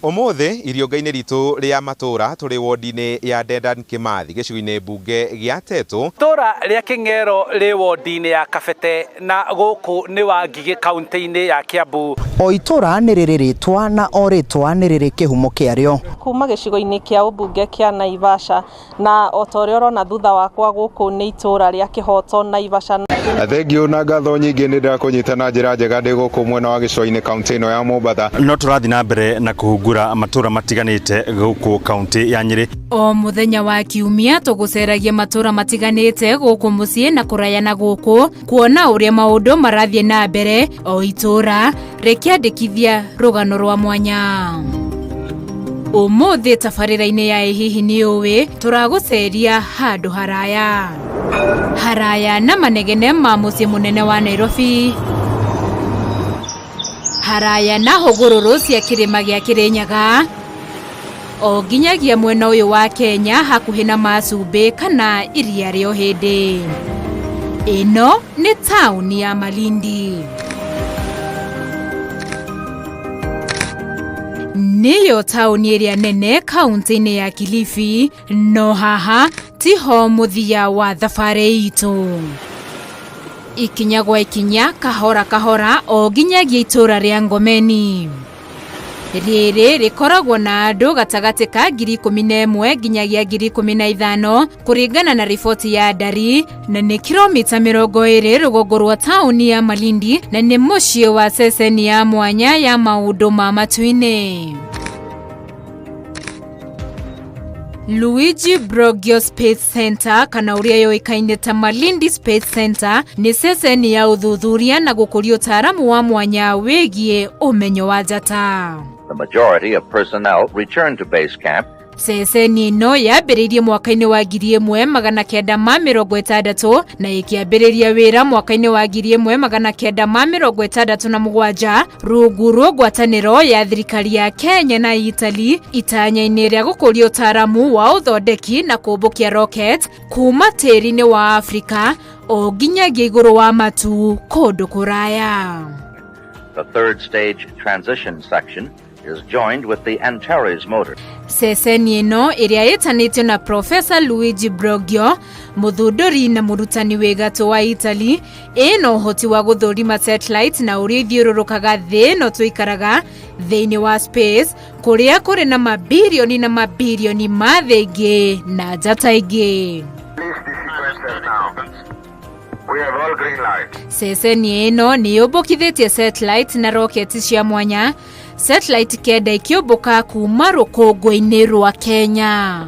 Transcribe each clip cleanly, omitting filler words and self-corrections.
Ũmũthĩ iriũnga-inĩ ritũ rĩa matũra tũrĩ wodi-inĩ ya Dedan Kimathi gĩcigo-inĩ mbunge gĩa Tetu. Itũra rĩa Kĩng'ero rĩ wodi-inĩ ya Kabete na gũkũ nĩ Wangigĩ kaunti-inĩ ya Kiambu. O itũra nĩ rĩrĩ rĩtwa na o rĩtwa nĩ rĩrĩ kĩhumo kĩarĩo. Kuma gĩcigo-inĩ kĩa ũmbunge kĩa Naivasha, na o ta ũrĩa ũrona thutha wakwa gũkũ nĩ itũra rĩa Kĩhoto Naivasha. Thengiũ na ngatho nyingĩ nĩ ndakũnyita na njĩra njega ndĩ gũkũ mwena wa gĩcũa-inĩ kaunti ĩno ya Mombatha. No tũrathiĩ na mbere na kũhungura matũra matiganĩte gũkũ kaunti ya Nyĩrĩ. O mũthenya wa kiumia tũgũceragia matũra matiganĩte gũkũ mũciĩ na kũraya na gũkũ kuona ũrĩa maũndũ marathiĩ na mbere o itũra rĩkĩandĩkithia rũgano rwa mwanya. Ũmũthĩ tabarĩra-inĩ ya Ĩ Hihi Nĩ Ũĩ tũragũceria handũ haraya haraya na manegene ma mũciĩ mũnene wa Nairobi, haraya na hũgũrũrũ cia kĩrĩma gĩa Kĩrĩnyaga, o nginyagia mwena ũyũ wa Kenya hakuhĩ na Macumbĩ kana iria rĩa Ũhĩndĩ. Ĩno nĩ taũni ya Malindi. Nĩyo taũni ĩrĩa nene kaunti-inĩ ya Kilifi, no haha tiho mũthia wa thabarĩ itũ. Ikinya gwa ikinya, kahora kahora, o nginyagia itũra rĩa Ngomeni. Rĩrĩ rĩkoragwo na andũ gatagatĩ ka 11,000 nginyagia 15,000 kũringana na riboti ya ndari, na nĩ kilomita 20 rũgongo rwa taũni ya Malindi, na nĩ mũciĩ wa ceceni ya mwanya ya maũndũ ma matu-inĩ. Luigi Broglio Space Center kana ũrĩa yũĩkaine ta Malindi Space Center nĩ ceceni ya ũthuthuria na gũkũria ũtaaramu wa mwanya wĩgiĩ ũmenyo wa njata. The majority of personnel returned to base camp. Ceceni ĩno yambĩrĩirie mwaka-inĩ wa 1960 na ĩkĩambĩrĩria wĩra mwaka-inĩ wa 1967 rungu rwa ngwatanĩro ya thirikari ya Kenya na Italy itanya-inĩ rĩa gũkũria ũtaaramu wa ũthondeki na kũmbũkia rocket kuma tĩri-inĩ wa Afrika o nginyagia igũrũ wa matu kũndũ kũraya. The third stage transition section is joined with the Antares motor. Ceceni ĩno ĩrĩa ĩtanĩtio na Professor Luigi Broglio, mũthundũri na mũrutani wĩ gatũ wa Italy, ĩna ũhoti wa gũthũrima satellite na ũrĩa ithiũrũrũkaga thĩ ĩno tũikaraga thĩinĩ wa space kũrĩa kũrĩ na mabirioni na mabirioni ma thĩ ingĩ na njata ingĩ. Ceceni ĩno nĩ yũmbũkithĩtie satellite na rocket cia mwanya, satellite 9 ikĩũmbũka kuma rũkũngũ-inĩ rwa Kenya.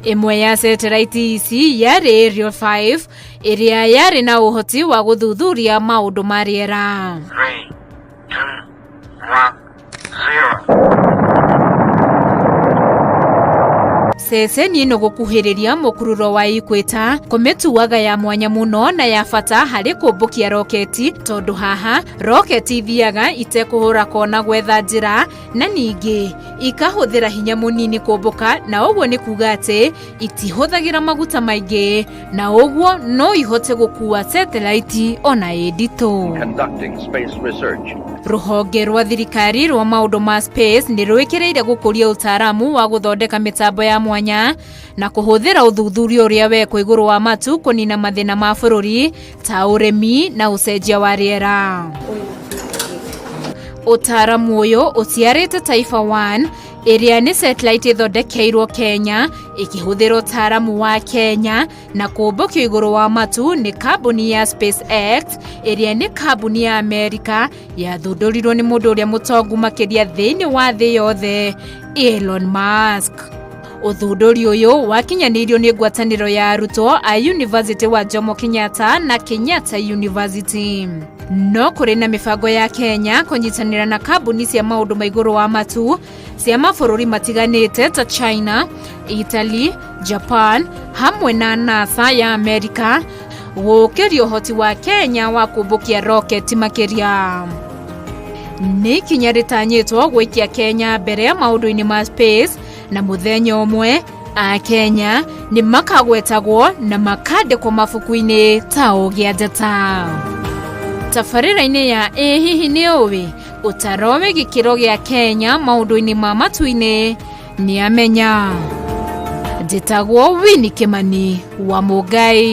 Ĩmwe ya satellite ici yarĩ Ariel 5 ĩrĩa yarĩ na ũhoti wa gũthuthuria maũndũ ma rĩera. 3, 2, 1, 0. Ceceni ĩno gũkuhĩrĩria mũkururo wa Equator kũmĩtuaga ya mwanya mũno na ya bata harĩ kũmbũkia roketi, tondũ haha roketi ithiaga itekũhũra kona gwetha njĩra na ningĩ ikahũthĩra hinya mũnini kũmbũka, na ũguo nĩ kuga atĩ itihũthagĩra maguta maingĩ na ũguo no ihote gũkua satellite ona ĩ nditũ. Conducting space research. Rũhonge rwa thirikari rwa maũndũ ma space nĩ rwĩkĩrĩire gũkũria ũtaaramu wa gũthondeka mĩtambo ya mwanya na kũhũthĩra ũthuthuria ũrĩa wekwo igũrũ wa matu kũnina mathĩna ma bũrũri ta ũrĩmi na ũcenjia wa rĩera. Ũtaaramu ũyũ ũciarĩte Taifa 1 ĩrĩa nĩ satellite ĩthondekeirwo Kenya ĩkĩhũthĩra ũtaaramu wa Kenya na kũmbũkio igũrũ wa matu nĩ kambuni ya SpaceX ĩrĩa nĩ kambuni ya Amerika yathundũrirwo nĩ mũndũ ũrĩa mũtongu makĩria thĩinĩ wa thĩ yothe Elon Musk. Ũthundũri ũyũ wakinyanĩirio nĩ ngwatanĩro ya arutwo a University wa Jomo Kenyatta na Kenyatta University. No kũrĩ na mĩbango ya Kenya kũnyitanĩra na kambuni cia maũndũ ma igũrũ wa matu cia mabũrũri matiganĩte ta China, Italy, Japan hamwe na NASA ya Amerika gũkĩria ũhoti wa Kenya wa kũmbũkia roketi makĩria. Nĩ ikinya rĩtanyĩtwo gwĩkia Kenya mbere maũndũ-inĩ ma space, na mũthenya ũmwe a Kenya nĩ makagwetagwo na makandĩkwo mabuku-inĩ ta ũgĩa njata. Tabarĩra-inĩ ya Ĩ Hihi Nĩ Ũĩ? Ũtaro wĩ gĩkĩro gĩa Kenya maũndũ-inĩ ma matu-inĩ nĩ amenya. Njĩtagwo Winnie Kimani wa Mũngai.